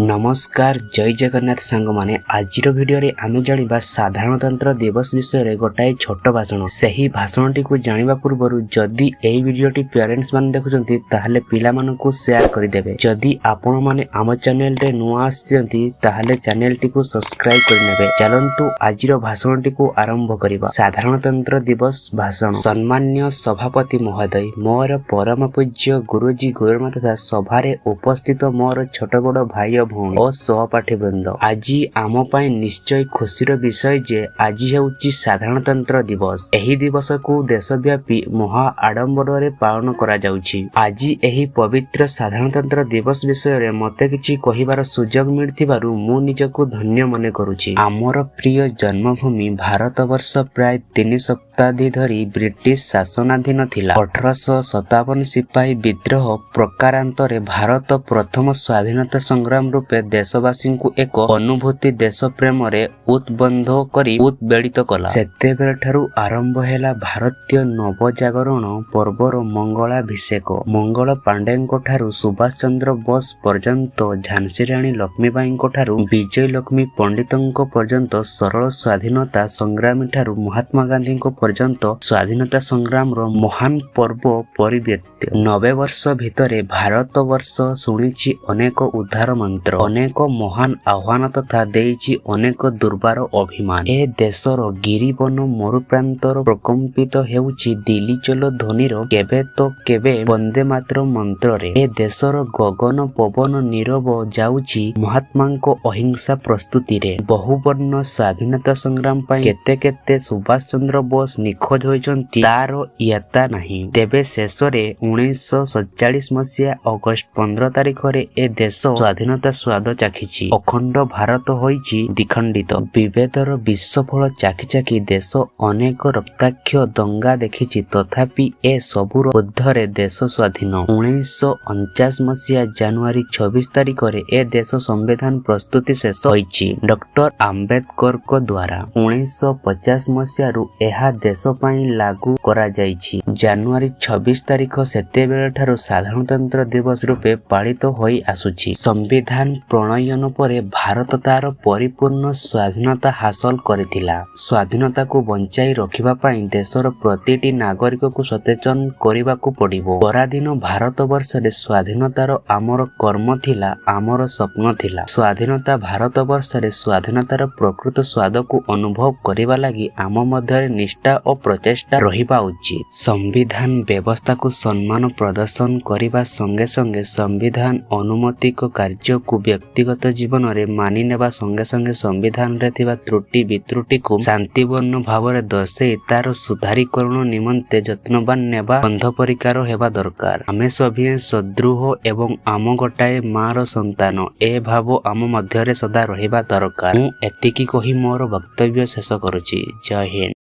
ନମସ୍କାର, ଜୟ ଜଗନ୍ନାଥ ସାଙ୍ଗମାନେ। ଆଜିର ଭିଡ଼ିଓରେ ଆମେ ଜାଣିବା ସାଧାରଣତନ୍ତ୍ର ଦିବସ ବିଷୟରେ ଗୋଟାଏ ଛୋଟ ଭାଷଣ। ସେହି ଭାଷଣଟିକୁ ଜାଣିବା ପୂର୍ବରୁ ଯଦି ଏହି ଭିଡ଼ିଓଟି ପ୍ୟାରେଣ୍ଟସ୍ ମାନେ ଦେଖୁଛନ୍ତି, ତାହେଲେ ପିଲାମାନଙ୍କୁ ସେୟାର କରିଦେବେ। ଯଦି ଆପଣମାନେ ଆମ ଚ୍ୟାନେଲରେ ନୂଆ ଆସିଛନ୍ତି, ତାହେଲେ ଚ୍ୟାନେଲଟିକୁ ସବସ୍କ୍ରାଇବ କରିନେବେ। ଚାଲନ୍ତୁ, ଆଜିର ଭାଷଣଟିକୁ ଆରମ୍ଭ କରିବା। ସାଧାରଣତନ୍ତ୍ର ଦିବସ ଭାଷଣ। ସମ୍ମାନୀୟ ସଭାପତି ମହୋଦୟ, ମୋର ପରମ ପୂଜ୍ୟ ଗୁରୁଜୀ, ଗୁରୁମା ତଥା ସଭାରେ ଉପସ୍ଥିତ ମୋର ଛୋଟ ବଡ଼ ଭାଇ ଓ ଭଉଣୀ ଓ ସହପାଠୀ ବୃନ୍ଦ, ଆଜି ଆମ ପାଇଁ ନିଶ୍ଚୟ ଖୁସିର ବିଷୟ ଯେ ଆଜି ହେଉଛି ସାଧାରଣତନ୍ତ୍ର ଦିବସ। ଏହି ଦିବସକୁ ଦେଶବ୍ୟାପୀ ମହା ଆଡମ୍ବରରେ ପାଳନ କରାଯାଉଛି। ଆଜି ଏହି ପବିତ୍ର ସାଧାରଣତନ୍ତ୍ର ଦିବସ ବିଷୟରେ ମୋତେ କିଛି କହିବାର ସୁଯୋଗ ମିଳିଥିବାରୁ ମୁଁ ନିଜକୁ ଧନ୍ୟ ମନେ କରୁଛି। ଆମର ପ୍ରିୟ ଜନ୍ମଭୂମି ଭାରତବର୍ଷ ପ୍ରାୟ 3 ଶତାବ୍ଦୀ ଧରି ବ୍ରିଟିଶ ଶାସନାଧୀନ ଥିଲା। 1857 ସିପାହୀ ବିଦ୍ରୋହ ପ୍ରକାରାନ୍ତରେ ଭାରତ ପ୍ରଥମ ସ୍ୱାଧୀନତା ସଂଗ୍ରାମ ରୂପେ ଦେଶବାସୀଙ୍କୁ ଏକ ଅନୁଭୂତି ଦେଶ ପ୍ରେମରେ ଉଦ୍ବୁଦ୍ଧ କରି ଉଦବେଳିତ କଲା। ସେତେବେଳଠାରୁ ଆରମ୍ଭ ହେଲା ଭାରତୀୟ ନବଜାଗରଣ ପର୍ବର ମଙ୍ଗଳାଭିଷେକ। ମଙ୍ଗଳ ପାଣ୍ଡେଙ୍କ ଠାରୁ ସୁଭାଷ ଚନ୍ଦ୍ର ବୋଷ ପର୍ଯ୍ୟନ୍ତ, ଝାନ୍ସୀ ରାଣୀ ଲକ୍ଷ୍ମୀବାଈଙ୍କ ଠାରୁ ବିଜୟ ଲକ୍ଷ୍ମୀ ପଣ୍ଡିତଙ୍କ ପର୍ଯ୍ୟନ୍ତ, ସରଳ ସ୍ୱାଧୀନତା ସଂଗ୍ରାମୀ ଠାରୁ ମହାତ୍ମା ଗାନ୍ଧୀଙ୍କ ପର୍ଯ୍ୟନ୍ତ ସ୍ୱାଧୀନତା ସଂଗ୍ରାମର ମହାନ ପର୍ବ ପରିବ୍ୟାପ୍ତ। 90 ବର୍ଷ ଭିତରେ ଭାରତବର୍ଷ ଶୁଣିଛି ଅନେକ ଉଦାର ମନ୍ତ୍ର, ଅନେକ ମହାନ ଆହ୍ୱାନ ତଥା ଦେଇଛି ଅନେକ ଦୁର୍ବାର ଅଭିମାନ। ଏ ଦେଶର ଗିରିବନ ମରୁପ୍ରାନ୍ତର ପ୍ରକମ୍ପିତ ହେଉଛି ଦିଲ୍ଲୀ ଚଲୋ ଧ୍ୱନିର, କେବେ ତ କେବେ ବନ୍ଦେ ମାତରମ୍ ମନ୍ତ୍ରରେ। ଏ ଦେଶର ଗଗନ ପବନ ନୀରବ ଯାଉଛି ମହାତ୍ମାଙ୍କ ଅହିଂସା ପ୍ରସ୍ତୁତିରେ। ବହୁବର୍ଣ୍ଣ ସ୍ୱାଧୀନତା ସଂଗ୍ରାମ ପାଇଁ କେତେ କେତେ ସୁଭାଷ ଚନ୍ଦ୍ର ବୋଷ ନିଖୋଜ ହୋଇଛନ୍ତି, ତାର ଇୟତ୍ତା ନାହିଁ। ତେବେ ଶେଷରେ 1947 ମସିହା ଅଗଷ୍ଟ 15 ତାରିଖରେ ଏ ଦେଶ ସ୍ୱାଧୀନତା ସ୍ୱାଦ ଚାଖିଛି। ଅଖଣ୍ଡ ଭାରତ ହୋଇଛି ଦ୍ୱିଖଣ୍ଡିତ। ବିଭେଦର ବିଷଫଳ ଚାଖି ଚାଖି ଦେଶ ଅନେକ ରକ୍ତାକ୍ତ ଦଙ୍ଗା ଦେଖିଛି। ତଥାପି ଏ ସବୁର ଊର୍ଦ୍ଧ୍ୱରେ ଦେଶ ସ୍ୱାଧୀନ। 1949 ମସିହା ଜାନୁଆରୀ 26 ତାରିଖରେ ଏ ଦେଶ ସମ୍ବିଧାନ ପ୍ରସ୍ତୁତି ଶେଷ ହୋଇଛି ଡକ୍ଟର ଆମ୍ବେଦକରଙ୍କ ଦ୍ୱାରା। 1950 ମସିହାରୁ ଏହା ଦେଶ ପାଇଁ ଲାଗୁ କରାଯାଇଛି। ଜାନୁଆରୀ 26 ତାରିଖ ସେତେବେଳଠାରୁ ସାଧାରଣତନ୍ତ୍ର ଦିବସ ରୂପେ ପାଳିତ ହୋଇ ଆସୁଛି। ସମ୍ବିଧାନ ପ୍ରଣୟନ ପରେ ଭାରତ ତାର ପରିପୂର୍ଣ୍ଣ ସ୍ୱାଧୀନତା ହାସଲ କରିଥିଲା। ସ୍ୱାଧୀନତାକୁ ବଞ୍ଚାଇ ରଖିବା ପାଇଁ ଦେଶର ପ୍ରତିଟି ନାଗରିକକୁ ସଚେତନ କରିବାକୁ ପଡ଼ିବ। ପରାଧୀନ ଭାରତବର୍ଷରେ ସ୍ୱାଧୀନତାର ଆମର କର୍ମ ଥିଲା, ଆମର ସ୍ୱପ୍ନ ଥିଲା। ସ୍ୱାଧୀନତା ଭାରତବର୍ଷରେ ସ୍ୱାଧୀନତାର ପ୍ରକୃତ ସ୍ୱାଦକୁ ଅନୁଭବ କରିବା ଲାଗି ଆମ ମଧ୍ୟରେ ନିଷ୍ଠା ଓ ପ୍ରଚେଷ୍ଟା ରହିବା ଉଚିତ। ସମ୍ବିଧାନ ବ୍ୟବସ୍ଥାକୁ ସମ୍ମାନ ପ୍ରଦର୍ଶନ କରିବା ସଙ୍ଗେ ସଙ୍ଗେ ସମ୍ବିଧାନ ଅନୁମୋଦିତ କାର୍ଯ୍ୟକୁ ବ୍ୟକ୍ତିଗତ ଜୀବନରେ ମାନିନେବା ସଙ୍ଗେ ସଙ୍ଗେ ସମ୍ବିଧାନରେ ଥିବା ତ୍ରୁଟି ବିତ୍ରୁଟିକୁ ଶାନ୍ତିପୂର୍ଣ୍ଣ ଭାବରେ ଦର୍ଶାଇ ତାର ସୁଧାରୀକରଣ ନିମନ୍ତେ ଯତ୍ନବାନ ନେବା ବଦ୍ଧପରିକର ହେବା ଦରକାର। ଆମେ ସଭିଏଁ ସଦୃଶ ଏବଂ ଆମେ ଗୋଟାଏ ମାର ସନ୍ତାନ, ଏ ଭାବ ଆମ ମଧ୍ୟରେ ସଦା ରହିବା ଦରକାର। ମୁଁ ଏତିକି କହି ମୋର ବକ୍ତବ୍ୟ ଶେଷ କରୁଛି। ଜୟ ହିନ୍ଦ।